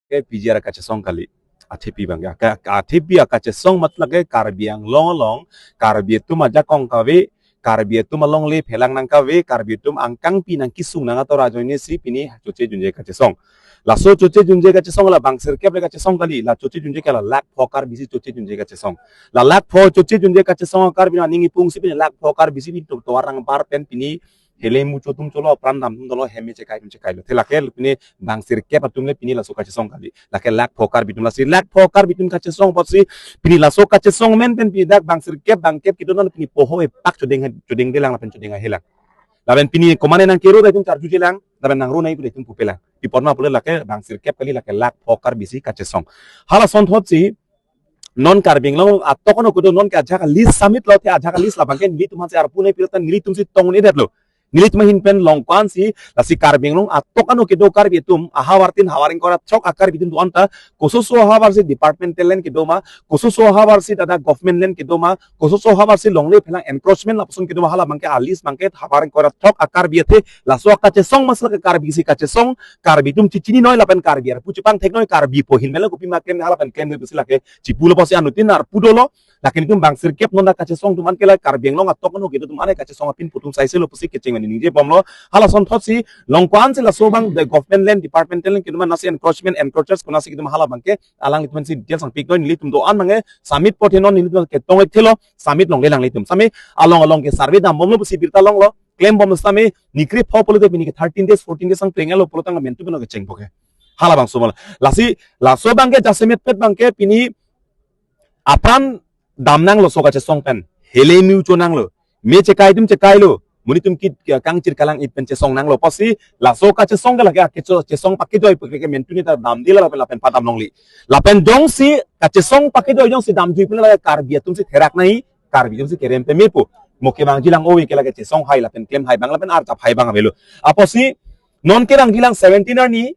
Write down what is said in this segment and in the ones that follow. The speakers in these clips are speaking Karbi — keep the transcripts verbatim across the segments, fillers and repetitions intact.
ke P G R kachesong kali. Athepi abang ke. Ka-, athepi akachesong matlab ke Karbi Anglong along, Karbi atum ajakong kave, Karbi atum alongle phelang nang kave, Karbi atum angkangpi nang kesung nang ator ajoine si pini choche junje kachesong. Laso choche junje kachesong la bang sirkep le kachesong kali, la choche junje ke la lakh pho Karbi si choche junje kachesong. La lakh pho choche junje kachesong Karbi nang ning ipung si pini lakh pho Karbi si pini tok tovar nang bar pen pini hele mucho atum cholo apran dam atum dolo hem me chekai atum chekailo. Te lake pini bang sirkep atum le pini laso kachesong kali. Lake lakh pho Karbi atum lasi lakh pho Karbi atum kachesong apotsi pini laso kachesong amen pen pini dak bang sirkep bang kep kedo non pini poho epak chodeng chodengdelang lapen chodeng ahelang. Lapen pini komane nang kero dai atum charjujelang, lapen nang ro nai pu dai atum pupelang. Pi apot ma pule lake bang sirkep kali lake lakh pho Karbi si kachesong. Hala asonthotsi non Karbi Anglong atok ano kedo non ke ajak list submit lo, te ajak list labang ke nelitum aphansi arpu nai pilotan nelitum si tong un-edetlo. Nelitum ahin pen long ko-an si lasi Karbi Anglong atok ano kedo Karbi atum ahavar tin havar ingkoi ra throk a-Karbi atum do-an ta kososo ahavar si departmental land kedo ma, kososo ahavar si dak government land kedo ma, kososo ahavar si longle phelang encroachment lapuson kedo ma hala abang ke a-list abang ke havar ingkoi ra throk a-Karbi athe laso akachesong matlab ke Karbi si kachesong, Karbi atum chechinine lapen Karbi arpu chepangtheknoi, Karbi apo ahin melo kopima klem hala pen klemle pusi lake chipulo pusi anuttin arpu dolo. Lake nelitum bang sirkep non kachesong atum an ke la Karbi Anglong atok ano kedo atum an kachesong apin pu atum saiselo pusi kecheng mani ningjebomlo. Hala asonthotsi long ko-an si laso abang the government land departmental land kedo ma lasi encroachment encroachers konatsi kedo ma hala abang ke alanglitum si details nangpiknoi, nelitum do-an abang ke submit po the non nelitum ketong-ek thelo, submit longle lang nelitum. Sami along along ke survey dambomlo pusi birta longlo, klembom sami nikri pho pulote pini ke thirteen days, fourteen days ang plenglo pulo tang mentu beno kecheng po ke. Hala abang somol. Lasi laso abang ke jasemet pet abang ke pini apran dam nanglo laso kachesong pen. Hele mucho nanglo. Me chekai atum chekailo. Monit atum kit kangchir kalang-it pen chesong nanglo. Pusi laso kachesong ke lake akecho chesong pakejoi pu ke mentu ni ta damdela lapen lapen padam longli. Lapen jongsi kachesong pakejoi jongsi damjui pen lake Karbi atum si therak nai, Karbi atum si kerem peme pu. Mo kevangjilang ove ke lake chesong hai lapen klem hai abang lapen arjap hai abang avelo. Apotsi non kevangjilang seventeen arni,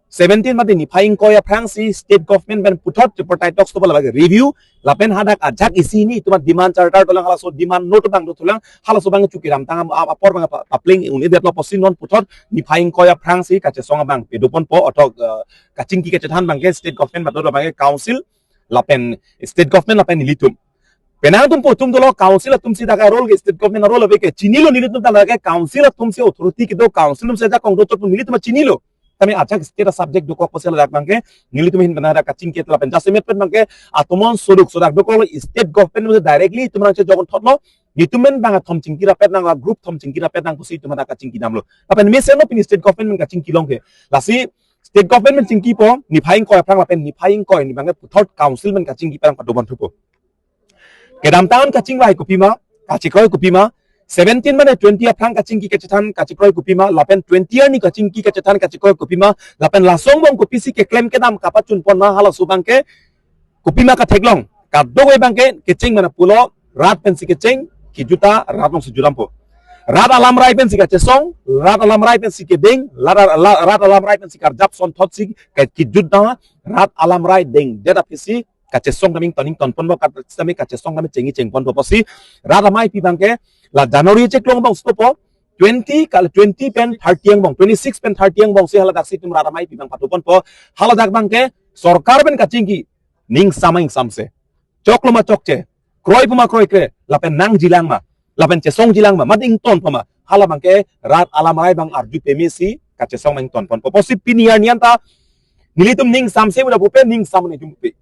seventeen mate niphai ingkoi aphrangsi state government pen puthot tripartite talks to bala review lapen hadak ajak isi hini atum demand charter dolang, halaso demand note abang dothulang, halaso abang chukiram tang am-, ap-, apor abang pa-, papleng un-edetlo pusi non puthot niphai ingkoi aphrangsi kachesong abang pedoponpo athok, eh, kachingki kachethan abang ke state government madodo abang ke council lapen state government lapen nelitum. Penang atum po atum dolo council atum si dak a-role ke state government a-role ave ke chinilo, nelitum ta lake council atum si authority kedo, council atum si ajakong do chot nelitum chinilo. Tame ajak state a-subject dokok pusi ladak abang ke nelitum ahin pen dak kachingki lapen jasemet pen abang ke atomon soduk sodak dokok state government atum si directly itum rang chejok thotlo, nelitum pen abang athom chingki rapet nang, group thom chingki rapet nang pusi itum dak kachingki damlo. Lapen mesenlo pini state government pen kachingki long ke. Lasi state government pen chingkipo niphai ingkoi aphrang lapen niphai ingkoi arni abang ke puthot council pen kachingki pen padoponthupo. Kedamtang an kachingvai kopima, kachekroi kopima, seventeen mane twenty aphrang kachingki kachethan kachekroi kopima, lapen twenty arni kachingki kachethan kachekroi kopima, lapen laso angbong kopisi keklem kedam kapachunpon ma halaso abang ke kopima katheklong. Kadokave abang ke kecheng mane pulo rat pensi kecheng, kejut ta rat alongsi jutdampo. Rat alamrai pensi kachesong, rat alamrai pensi kedeng, rat, la-, rat alamrai pensi karjap asonthotsi ke-, kejut dam, rat alamrai dengdet aphisi kachesong kami toning tonponpo, kat-, kami kachesong kami chengji chengponpo pusi rat ameipi abang ke la January cheklong abang stopo, twenty kal-, twenty pen thirty angbong, twenty-six pen thirty angbong si haladak si itum rat ameipi abang padoponpo, haladak abang ke sorkar pen kachingki ning samang samse. Choklo ma chokche, kroipo ma kroikre, lapen nangjilang ma, lapen chesongjilang ma, mate ingtonpo ma, hala abang ke rat alamrai abang arju peme si kachesong abang ingtonponpo pusi pini arni anta nelitum ning samse muda pupe, ning sam nelitum pupe.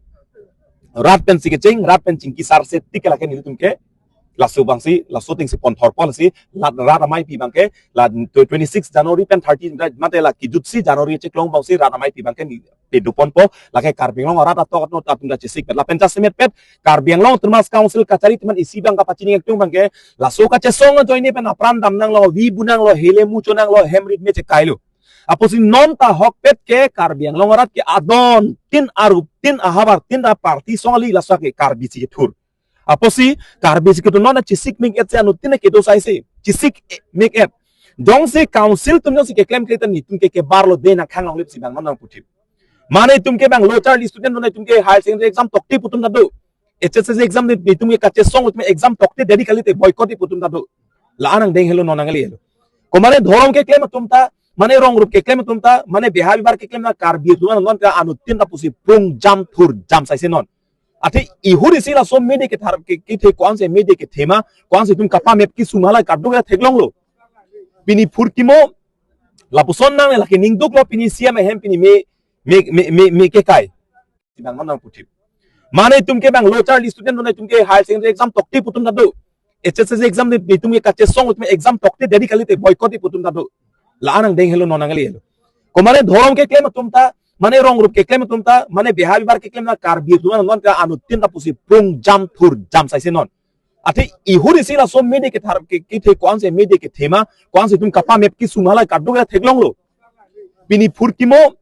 Rat pensi kecheng, rat pen chingki sarse tik lake nelitum ke laso abang si, laso ateng si ponthorpo lasi, lat rat ameipi abang ke, la twenty-six January pen thirty, mate la kejutsi January cheklong abang si rat ameipi abang ke ni pedoponpo, lake Karbi Anglong arat atok atum ta chesik pet. Lapen jasemet pet, Karbi Anglong Autonomous Council kachari atum an isi abang kapachini atum abang ke, laso kachesong ajoine pen apran dam nanglo, vi bu nanglo, hele mucho nanglo, hem rit me chekailo. Apotsi non ta ahokpet ke Karbi Anglong arat ke adon tin arup tin ahavar tin ta party song kali, laso ke Karbi si kethur. Apotsi Karbi si kethur non chesik mek-et si anuttin kedo saise. Chesik mek-et. Jongsi council atum jongsi keklem kle ta nelitum ke kebarlo de nangkhang longle pusi abang non nangputhip. Mane itum ke abang lo charli student, mane itum ke higher secondary exam tokte pu atum ta do. H S S C exam nelitum ke kachesong, itum exam tokte dei kalite boycott pu atum ta do. La anang deng helo non nang helo. Komane dhorom keklem atum ta Mane rong rup keklem atum ta, mane beha bibar keklem na Karbi atum non ta anuttin ta pusi prung jam thur jam saise non. Athe ihur isi laso mede kethar ke, kethe ko-ansi mede kethema, ko-ansi itum kapamep kesung hala kadokave theklonglo. Pini phurkimo, lapuson nang lake ningduklo pini C M ahem pini me, me, me, me, me kekai. Sidang non nang puthip. Mane itum ke bang lo charli student non itum ke higher secondary exam tokte pu atum ta do. H S S C exam de itum ke kachesong itum exam tokte deri kalite boycott pu atum ta do. La-an angdeng helo non angli helo. Ko mane dhorom keklem atum ta, mane rong rup keklem atum ta, mane beha bibar keklem na Karbi atum non ta anuttin ta pusi prung jam thur jam saise non. Athe ihur isi laso mede kethar ke, kethe ko-ansi mede kethema, ko-ansi itum kapamep kesung hala kadokave theklonglo. Pini phurkimo,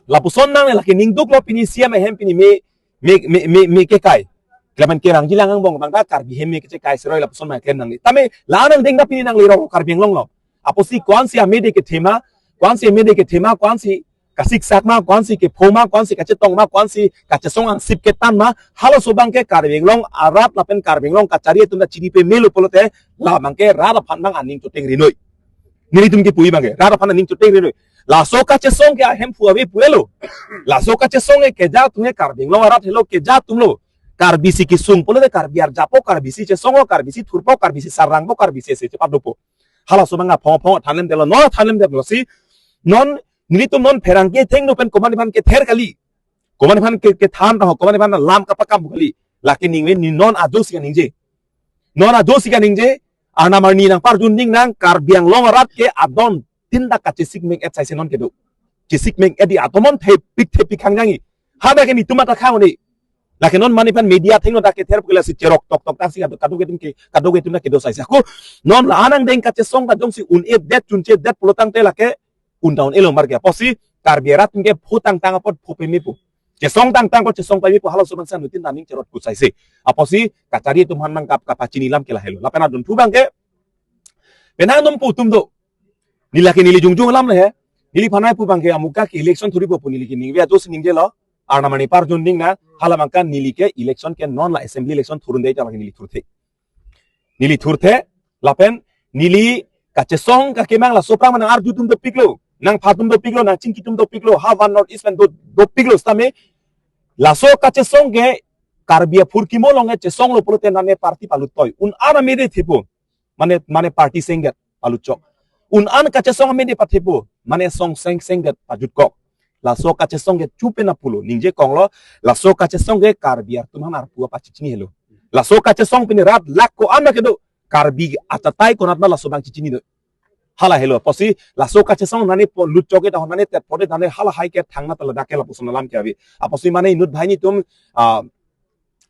lapuson nang lake ningduklo pini C M ahem pini me, me, me, me, me kekai. Klemen kerang jilang angbong bang ta Karbi hem me kechekai seroi lapuson ma klem nangli. Tame la-an angdeng ta pini nangli rong Karbi Anglong lo. Apotsi ko-ansi amede kethema, ko-ansi amede kethema, ko-ansi kasiksak ma, ko-ansi kepho ma, ko-ansi kachetong ma, ko-ansi kachesong angsip ketan ma, halaso abang ke Karbi Anglong arat lapen Karbi Anglong kachari atum ta chini pamelo pulote, labang ke rat aphan bang aning choteng rinoi. Nelitum kepu abang ke, rat aphan aning choteng rinoi. Laso kachesong ke ahemphu ave puelo. Laso kachesong ke keja atum ke Karbi Anglong arat helo keja atumlo. Karbi si kesung pulote Karbi arjapo, Karbi si chesongpo, Karbi si thurpo, Karbi si sarangpo, Karbi si ese chepadopo. Halaso abang aphong aphong thanlem detlo, non thanlem detlo si. Non nelitum non pherangke thengno pen komat aphan kether kali. Komat aphan ke, kethan ta ho, komat aphan lam kapakam kali. Lake ningve ni non ajo si kaningje. Non ajo si kaningje, arnam arni nangparjun ding nang Karbi Anglong arat ke adon tin ta kachesik meng et saise non kedo. Chesik meng et di atomon thepik thepik hangjangi. Hadak ke nelitum ata khang ni. Lake non mane aphan media thengno ta kether pukela si cherok tok tok ta si kadokave atum ke, kadokave atum ta kedo saise. Ako non la-an angdeng kachesong ta jongsi un-e det chunche det pulotangte lake un down elo mar ke. Apotsi Karbi arat ke phu tangtang apot phu pemepo. Chesong tangtang apot chesong pemepo, halaso abang si anuttin ta aning cherot kut saise. Apotsi kachari atum aphan nang kap kapachini lam ke lahelo. Lapen adun thu abang ke penang num pu atum do. Neli lake neli jongjong alam le he. Neliphan nai pu abang ke amuka ke election thuripo pu neli ke ningve ajo si ningjelo. Arnam arni parjun ding nang, hala abang ke neli ke election ke non la assembly election thurun dei ta lake neli thurthe. Neli thurthe, lapen neli kachesong kakemang laso aphrang ma nang arju atum dopiklo, nangpha atum dopiklo, nangchingki atum dopiklo, ha van North East pen do, dopiklo sitame. Laso kachesong ke Karbi aphurkimo along ke chesonglo pulote nane party paluttoi. Un-an amede thepo. Mane, mane party sengdet palutchok. Un-an kachesong amede pathepo. Mane song seng sengdet pajutkok. Laso kachesong ke chupe na pulo. Ningje konglo, laso kachesong ke Karbi atum aphan arpu apachechini helo. Laso kachesong pini rat lak ko-an ma kedo. Karbi achatai konat ma laso abang chechini do. Hala helo. Apotsi laso kachesong nane po lutchok ke ta nane tet pode nane halahai ke thangna ta ladak ke lapuson alam ke ave. Apotsi mane inut banghini atum, ah,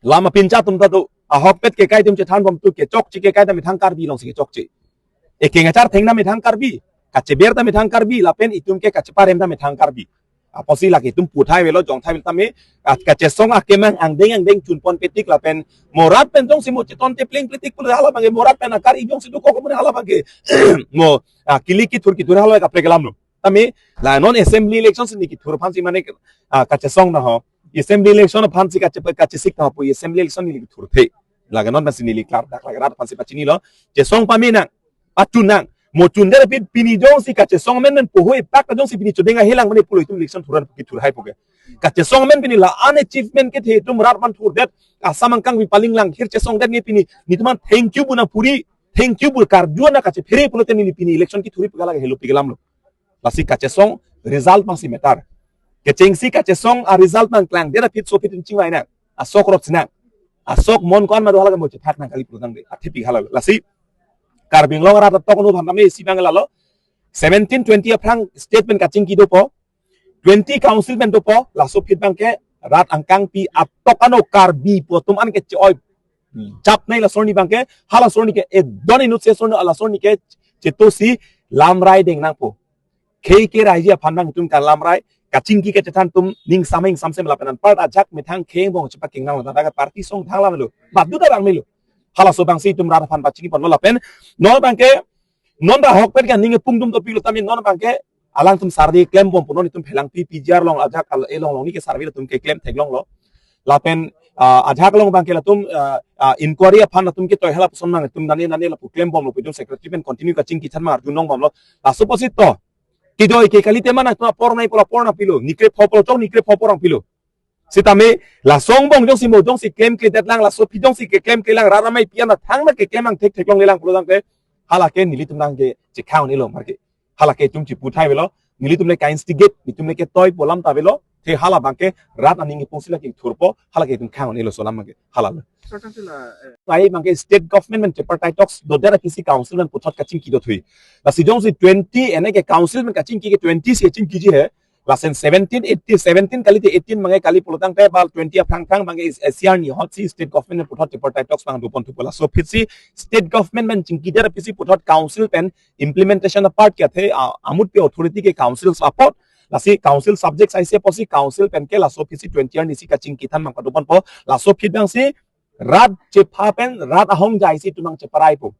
lam apincha atum ta do. Ahokpet kekai atum chethan bom tu kechokche kekai ta methang Karbi along si kechokche. Ekeng achar thengna methang Karbi. Kacheber ta methang Karbi. Lapen itum ke kacheparem ta methang Karbi. Apotsi lake itum puthai avelo, jongthai avelo tame, ah, kachesong akemang angdeng angdeng chunponpe tik lapen mo rat pen jongsi mo chetonte plengple tik pulo hala abang ke, mo rat pen akari jongsi dokok mo hala abang ke, mo, ah, kili kithur kithur hala kaprek alamlo. Tame la non assembly election si neli kethur aphan si mane, ah, kachesong na ho. Assembly election aphan si kache, kachesik na ho pu assembly election neli kethurthe. Lake non aphan si neli klar dak lake rat aphan si pachinilo. Chesong pame nang, pachun nang. Mo chundet aphi pini jongsi kachesong amen pen poho epak ta jongsi pini chodeng ahelang mane pulo itum election thuran pu kethur hai pu ke. Kachesong amen pini la-an achievement kethe itum rat aphan thurdet. Assam angkang pi paling lang hir chesongdet nge pini. Netum aphan thank you pu nang puri. Thank you pu karju na kachephere pulote neli pini election kethuri pu ke lake helo pi ke alamlo. Lasi kachesong result abang si matter. Kechengsi kachesong a result nangklangdet aphi so aphi itum chingvai nang. Asok rot si nang. Asok mon ko-an ma do hala ke mo chethak nang kali pulotangte. Athe pi hala. Lasi Karbi Anglong arat atok anu aphan tame isi abang lalo. Seventeen twenty aphrang state pen kachingki dopo. Twenty council pen dopo. Laso aphi abang ke rat angkangpi atok ano Karbi pu atum an ke che-oi japnei laso arni abang ke, hala laso arni ke, edon inut se laso arni, laso arni ke, cheto si lamrai deng nangpo. Khei ke raiji aphan nangtum kalamrai, kachingki kachethan atum, ning sameng samsem lapen anpar ajak methang khei angbong chepakeng nang, ladak party song thang lamelo, badu ta bang melo. Halaso abang si itum rat aphan pachini ponlo lapen, non abang ke, non ta ahokpet ke ning pung atum dopiklo tame non abang ke, alangtum survey klem bom pu non itum phelang pi P G R along ajak al elong along ni ke survey atum ke klem theklonglo. Lapen, ah, ajak along abang ke latum, ah, ah, inquiry aphan latum ketoi hala puson nang itum nane nane lapu klem bomlo pu itum secretary pen continue kachingki than mar junong bomlo. Laso apotsi to. Ido ike kalite mana tu apor nangpo, apor nangpilo. Nikre pho pulo chok, nikre pho apor nangpilo. Sitame laso angbong jongsi mo jongsi klemkledet lang, laso aphi jongsi keklemkle lang, rat amei pi an athang nangkeklem nang thekthek longle lang pulo tangte, halake nelitum nangke chekhang un-elo marke. Halake itum chipu thai avelo, nelitum le ka-instigate, nelitum le ketoi pu alam ta avelo, te hala abangke rat aning kepungsi lake ingthurpo, halake itum khang un-elo laso alam abangke, hala lo. Sir, tangte la, eh, Ai abangke state government pen tripartite talks dodet aphi si council pen puthot kachingki dothui. Lasi jongsi twenty ene ke council pen kachingki ke twenty si chingkiji he. Lason seventeen, eighteen, seventeen kalite eighteen abangke kali pulo tangte bal twenty aphrang aphrang abangke is S C R ni ahut si state government pen puthot tripartite talks abang doponthupo. Laso aphi si state government pen chingkidet aphi si puthot council pen implementation apart ke athe, ah, amut pe authority ke council apot. Lasi council subjects aise apotsi council pen ke laso aphi si twenty arni si kachingki than abang padoponpo. Laso aphi abang si rat chepha pen rat ahongjai si itum nangcheparaipo.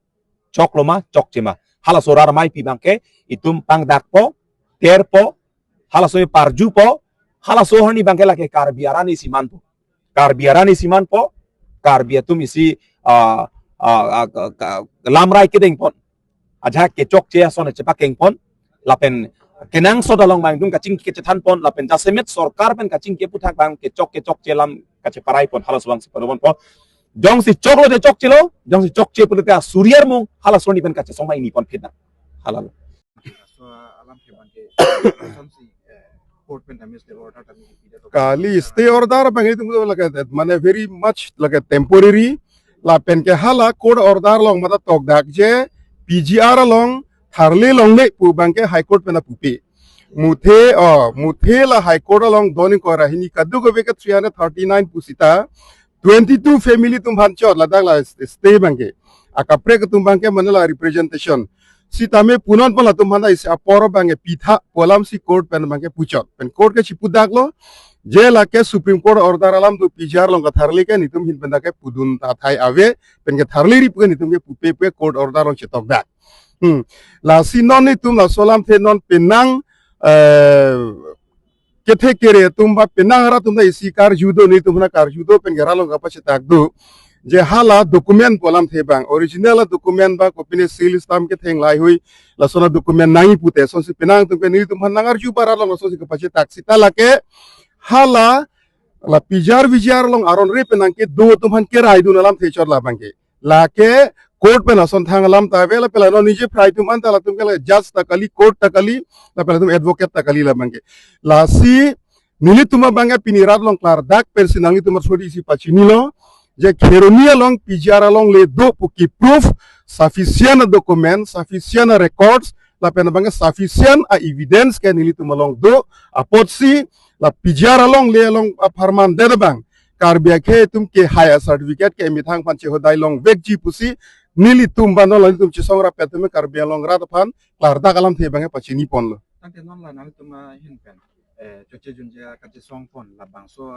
Choklo ma, chokche ma. Halaso rat amei pi abangke itum pangdakpo, terpo, halaso parjupo, halaso arni abangke lake Karbi arat isi manpo. Karbi arat isi manpo, Karbi atum isi, ah, ah, ah, ka- ka- lamrai kedengpon. Ajahak kechokche ason chepakengpon, lapen kenangsot along abang itum kachingki kachethanpon, lapen jasemet sorkar pen kachingki aputhak abang kechok kechokche alam kacheparaipon, halaso abang si padoponpo. Jongsi choklo te chokchelo, jongsi chokche pulote asuri armung, halaso arni pen kachesong abang ingniponphit nang. Hala lo. So, alam ke abangke, kosonsi, eh, court pen tame stay order tame kipi det to. Kali stay order abang itum lake, mane very much lake temporary. Lapen ke hala court order along mata tokdak je P G R along tharle longle pu abangke High Court pen apupe. Muthe, oh, muthe la High Court along doning kora hini kadokave ke three hundred thirty-nine pusita twenty-two family atum aphan chot ladak la stay abangke. Akaprek atum abangke mane la representation. Sitame punon pon latum aphan isi apor abangke pitha pu alam si court pen abangke puchot. Pen court ke chipudaklo. Je lake Supreme Court order alam do P G R along katharle ke netum ahin pen dak ke pudun ta thai ave. Pen ketharle ri pu ke netum ke pupe pu ke court order along chetokdak. Hmm. Lasi non netum laso alamthe non penang, eh, kethe kere atum ba penang arat atum ta isi karju do, netum aphan karju do pen ke rat along kapachetak do. Je hala document pu alamthe abang, original document abang kopine seal stamp ketheng lahaihui, lason adocument nangji pute, lasonsi penang atum ke netum aphan nangarju ba rat along lasonsi kapachetak sita lake hala la P G R V G R along aron re pen nangkedo atum aphan keraidun alamthe chot la abangke. Lake court pen ason thang alam ta ave, lapen la non nije phrai atum anta latum ke la judge ta kali, court ta kali, lapen latum advocate ta kali la abangke. Lasi nelitum abangke pini rat along klardak pensi nanglitum arsodi isi pachinilo, je Kheroni along P G R alongle do pu ke proof, sufficient document, sufficient records, lapen abangke sufficient a evidence ke nelitum along do, apotsi la P G R alongle along apharman det abang Karbi akhei atum ke hai a certificate ke methang aphan chehodai longvekji pusi nelitum ba non la netum chesong rapet atum Karbi Anglong rat aphan klardak alamthe abangke pachiniponlo. Tangte non la nangtum ahin pen, eh, choche junje kachesong pon labangso,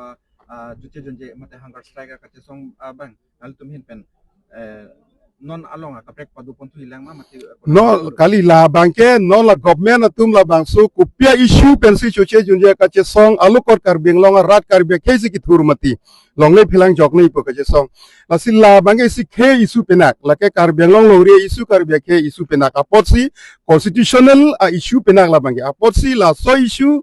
ah, choche junje mate hunger strike kachesong, ah, abang nangtum ahin pen, eh, non along akaprek padoponthuilang ma mate, eh, no, kali la abangke non la government atum labangso kopi a issue pensi choche junje kachesong, alokot Karbi Anglong arat Karbi akhei si kethur mati. Longle phelang jokne ipo kachesong. Lasi la abangke isi khei issue penak, lake Karbi Anglong longri issue, Karbi akhei issue penak, apotsi constitutional a issue penak la abangke. Apotsi laso issue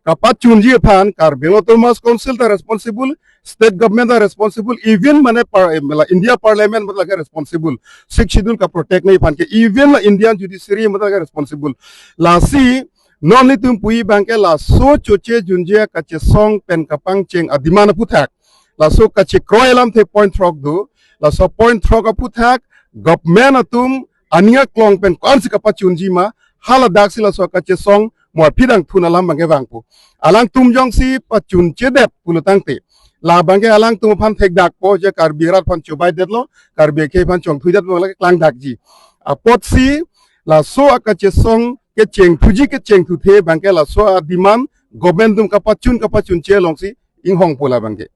kapachunji aphan Karbi Anglong Autonomous Council ta responsible, state government ta responsible, even mane par-, eh, la India Parliament mate lake responsible. Sixth Schedule kaprotect ne aphan ke, even la Indian Judiciary mate lake responsible. Lasi non netum pu abangke laso choche junje kachesong pen kapangcheng a demand aputhak, laso kachekroi alamthe point throk do, laso point throk aputhak government atum aning aklong pen ko-ansi kapachunji ma, hala daksi laso kachesong mo aphi dang thun alam abangke vangpo. Alangtum jongsi pachunchedet pulo tangte, la abangke alangtum aphan thekdakpo je Karbi rat aphan chobaidetlo, Karbi akhei aphan chongthuidetlo, lake klangdakji. Apotsi laso akachesong kechengthuji kechengthuthe abangke laso a demand government atum kapachun kapachunche alongsi inghongpo la abangke.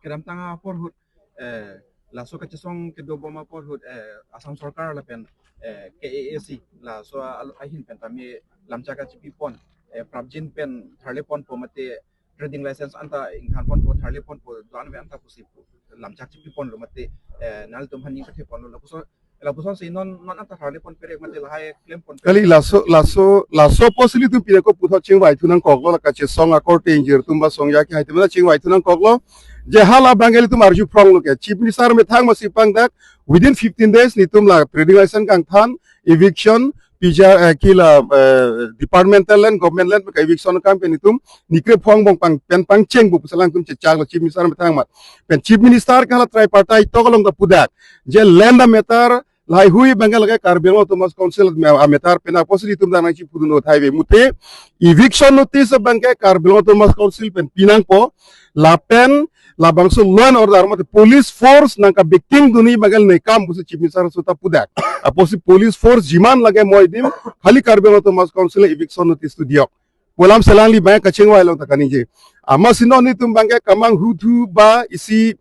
Kedamtang apor ahut, eh, laso kachesong kedobom apor ahut, eh, Assam Sorkar lapen, eh, K A A C laso al-, ahin pen tame lamchak kachipipon, eh, prapjin pen tharleponpo mate trading license anta ingthanponpo, tharleponpo, doan ave anta pusi pu lamchak chipiponlo mate, eh, nangtum aphan ning katheponlo, lapuson Lapuson si non non anta harle pon perek mate lahai klem pon perek. Kali laso laso laso apotsi ilitum pini ako puthot chingvai thu nangkoklo, la kachesong akorte ingjir atum ba song ya ke hai atum ta chingvai thu nangkoklo. Je hala abang ke ilitum arju phronglo ke Chief Minister amethang masi pangdak within fifteen days nelitum la trading license kangthan, eviction, P G R, eh, ke la, eh, departmental land, government land, ka eviction akam ke nelitum nikre pho angbong pang pen pangchengpo pusi alangtum chechaklo Chief Minister amethang amat. Pen Chief Minister ke hala tripartite talk along ta pudak. Je land a-matter, lahai hui abang ke lake Karbi Anglong Autonomous Council me-, a-matter pen apotsi ilitum ta nangchipudun o thai ave mute. Eviction notice abang ke Karbi Anglong Autonomous Council pen pinangpo. Lapen labangso law and order mate police force nangkabikting dunji abang ke ne kam pusi Chief Minister so ta pudak. Apotsi police force jiman lake moi adim, khali Karbi Anglong Autonomous Council eviction notice tu diok pu alam si alangli abang kachingvai along ta kaningje. Amatsi non nelitum abang ke kamang huthu ba isi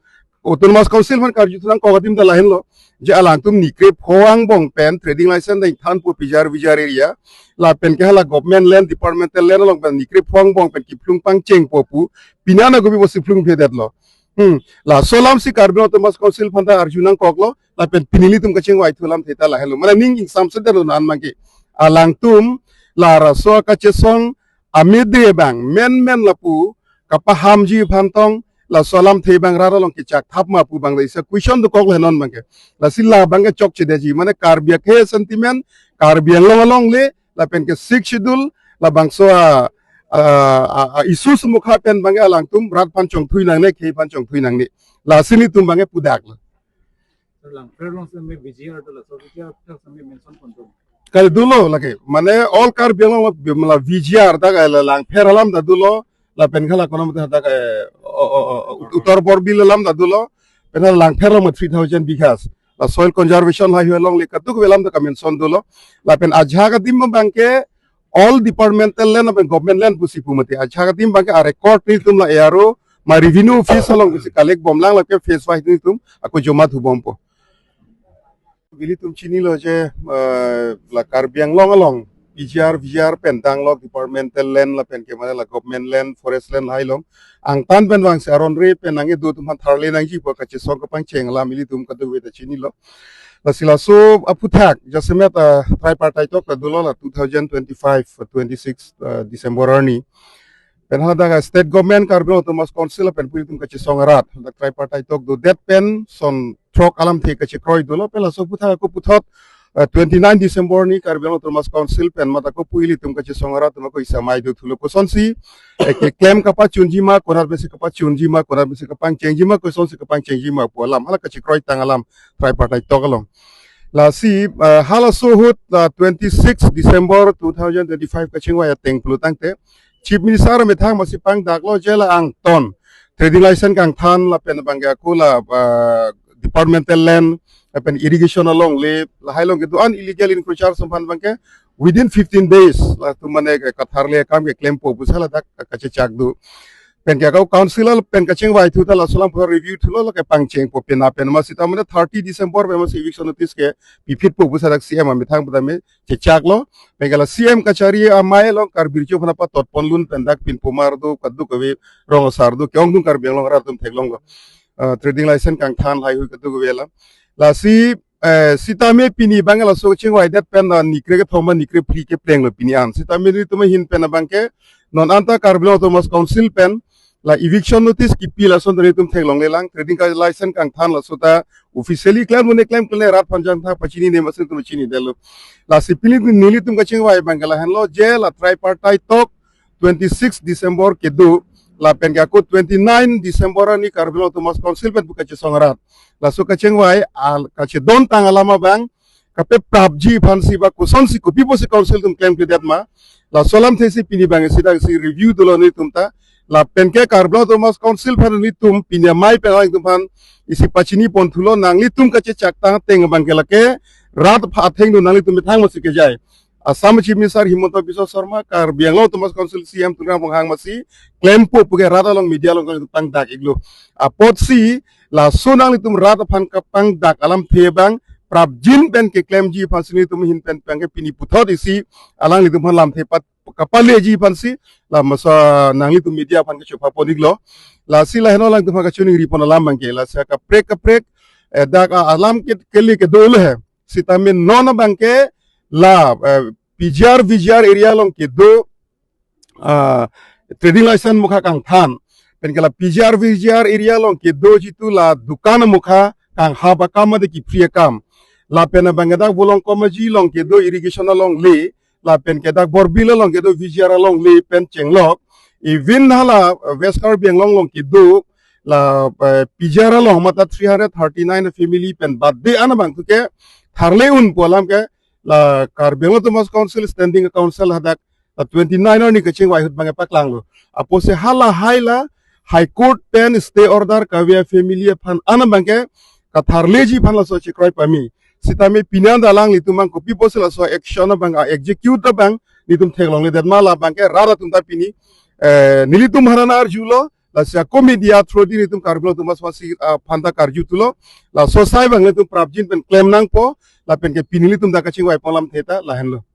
Autonomous Council aphan karju thu nangkok adim ta lahenlo. Je alangtum nikre pho angbong pen trading license dengthanpo P G R V G R area. Lapen ke hala government land, departmental land along pen nikre pho angbong pen kephlung pangchengpo pu. Pini an ako pi apotsi phlungphedetlo. Hmm. Laso alam si Karbi Anglong Autonomous Council aphan ta arju nangkoklo. Lapen pini ilitum kachingvai thu alamthe ta lahenlo. Mane ning ingsamse detlo non abang ke. Alangtum la laso kachesong amede abang menmen lapu kapahamji aphan tong, laso alamthe abang rat along kechak thap ma pu abang ta isi question dokok le non abang ke. Lasi la abang ke chokchedetji, mane Karbi akhei sentiment, Karbi Anglong alongle, lapen ke Sixth Schedule, labangso a, a, a, a issue sumukha pen abang ke alangtum rat aphan chongthui nangne, khei aphan chongthui nangne. Lasi nelitum abang ke pudaklo. Langpher along si me V G R dolo, so V G R thak si me mention pon dolo. Kali dolo lake, mane all Karbi Anglong la V G R ta kali Langpher alam ta dolo, lapen ke la kono mate ta ke, o, o, o, o, Uttar Borbil alam ta dolo, pen la Langpher along three thousand bighas. La soil conservation lahai hui alongle kadokave alam ta kamention dolo. Lapen ajahak adim abang ke all departmental land lapen government land pusi pu mate. Ajahak adim abang ke a-record nelitum la A R O, ma revenue office along pusi collect bomlang, lake phase wise nelitum ako joma thubompo. Ilitum chinilo je, eh, la Karbi Anglong along P G R, V G R pen tanglo departmental land lapen ke mane la government land, forest land lahai along angtan pen vangsi aron re pen nangkedo atum aphan tharle nangji pu kachesong kapangcheng alam ilitum kadokave ta chinilo. Lasi laso aphuthak jasemet, ah, tripartite talk ta dolo la two thousand twenty-five, twenty-six, ah, December arni. Pen hadak state government, Karbi Anglong Autonomous Council pen pu ilitum kachesong arat, hadak tripartite talk dodet pen son throk alamthe kachekroi dolo, pen laso aphuthak ako puthot, ah, twenty-nine December arni Karbi Anglong Autonomous Council pen mat ako pu ilitum kachesong arat atum ako isamai do thulo, kosonsi, eh, keklem kapachunji ma, konat pensi kapachunji ma, konat pensi kapangchengji ma, kosonsi kapangchengji ma pu alam hala kachekroitang alam tripartite talk along. Lasi, eh, halaso ahut, ah, twenty-six December two thousand twenty-five kachingvai ateng pulo tangte, Chief Minister amethang masi pangdaklo je la angton trading license kangthan lapen abang ke ako la, ah, departmental land lapen irrigation alongle lahai along kedo-an illegal encroachers atum aphan abang ke within fifteen days latum mane ke katharle akam keklempo pusi ladak kachechak do. Pen ke ako council pen kachingvai thu ta laso alam pura review thulo, lake pangchengpo pena pen masi ta mane thirty December pen masi eviction notice ke piphitpo pusi dak C M amethang pu ta me chechaklo. Pen ke la C M kachari amei along Karbi Riso aphan patot ponlun pen dak pinpo mar do, kadokave rong asar do, ke-ongdung Karbi Anglong arat atum theklonglo. Ah, trading license kangthan lahai hui kadokave alam. Lasi, eh, sitame pini abang laso chingvaidet pen la nikre kethom ma nikre phli keplenglo pini an. Sitame nelitum ahin pen abang ke non anta Karbi Anglong Autonomous Council pen la eviction notice kipi lason ta nelitum theklonglelang, trading ka license kangthan laso ta officially klemlo ne klemkle ne rat aphan jangthak pachinine masi nelitum chinidetlo. Lasi pini nelitum kachingvai abang ke lahenlo je la tripartite talk twenty-six December kedo, lapen ke ako twenty-nine December arni Karbi Anglong Autonomous Council pen pu kachesong arat. Laso kachingvai al kachedontang alam abang kapeprapji aphansi ba kosonsi kopi pusi council atum klemkledet ma, laso alamthe si pini abang isi dak si review dolo nelitum ta. Lapen ke Karbi Anglong Autonomous Council aphan nelitum pini amei pen alangtum aphan isi pachini pon thulo, nanglitum kachechaktang ateng abang ke lake rat aphan atheng do, nanglitum methang masi kejai. Assam Chief Minister Himanta Biswa Sarma, Karbi Anglong Autonomous Council C M Tuliram Ronghang masi klempo pu ke rat along media along kangtang dak iklo. Apotsi laso nanglitum rat aphan kapangdak alamthe abang prapjin pen keklemji aphansi nelitum ahin pen abang ke pini puthot isi alanglitum aphan lamthe pat kapaleji aphansi la masa nanglitum media aphan kachopha pon iklo. Lasi lahenlo alangtum aphan kachiningri pon alam abang ke, lasi kaprek kaprek, eh, dak a-, alam ke kele kedo lo he. Sitame non abangke la eh, P G R V G R area along kedo ah, trading license mukha kangthan. Penke la P G R V G R area along kedo jitu la dukan mukha kanghap akam mate kepri akam. Lapen abangke dak Bolong Komaji along kedo irrigation alongle. Lapen ke dak Borbil along kedo V G R alongle pen chenglok. Even hala eh, West Karbi Anglong along kedo la eh, P G R along mate three hundred thirty-nine family pen bade an abang tu ke tharle unpo alam ke la Karbi Anglong Autonomous Council Standing Council hadak la twenty-nine arni kachingvai ahut abangke paklanglo. Apotsi halahai la High Court pen stay order kave family aphan an abangke katharleji aphan laso chekroi pame. Sitame pini an alanglitum abang kopi pusi laso action abang a-execute abang nelitum theklongledet ma, labangke rat atum ta pini eh, nelitum aphan arjulo, lasi ako media through di nelitum Karbi Anglong Autonomous Council aphan ta karju thulo, laso asai abang nelitum prapjin pen klem nangpo, lapen ke pini nelitum ta kachingvai pon alamthe ta lahenlo.